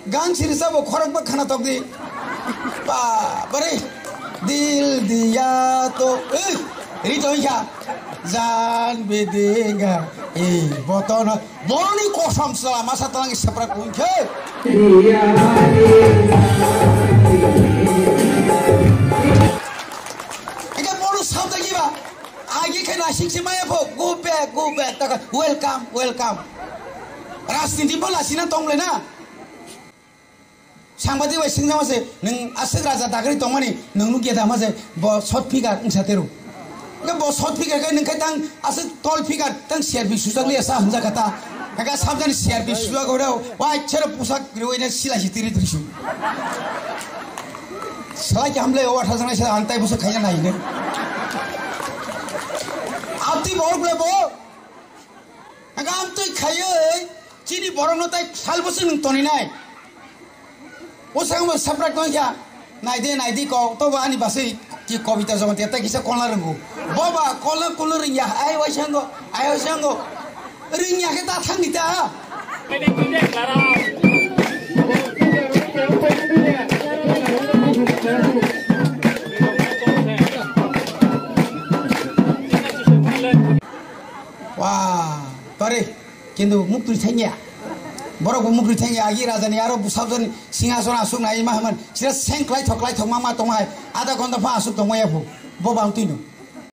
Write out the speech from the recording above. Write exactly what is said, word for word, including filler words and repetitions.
Gan siri sabo khorok ba khana tok di. Ba, bare. Dil diya to, eh, ri to ya. Jan bidinga, eh, boton. Boni kosom sala masa talang sepra kun khe. Eke bono sabda giba. Agi khe nasik se maya pho. Go back, go back. Taka, welcome, welcome. Rajniti bo lasina tongle na. Sangbadik bai singjakma se, nwng aswk raja dagri tongmani, nwng nukya da ma se, bo short figure wngsa teru. Hwnkhe bo short figure khe nwng khe tang aswk tall figure, tang C R P sujak liya sa hwnjak kha ta. Hwnkhe sabjani C R P sujak hwreo, wai chero pusak riwai na sila si tiri tiri su. Salai khe hamle o atha janai sa ang tai busa khaiya nai ne. Abdi bo le bo. Hwnkhe amtwi khaiwi chini borokno tai sal bwswk nwng toninai. Bwskango saprak tongkha. Naidi, naidi kok, tobo ani baswi ki Kobita Jamatia tai kisa kolna rwngo. Boba, kolna kulna rwngya, ai waisa wngo, ai waisa wngo. Rwngya khe ta thangdi ta. Wah, tore. Kintu mukri thangya. Borok bo mukri thangya, agi raja ni aro bwsajwk ni singhason aswk nai ma hwnmani. Sira seng klai thok, klai thok ma ma tong hai. Adha ghonta pha aswk tong maya phu. Bo bang twi no.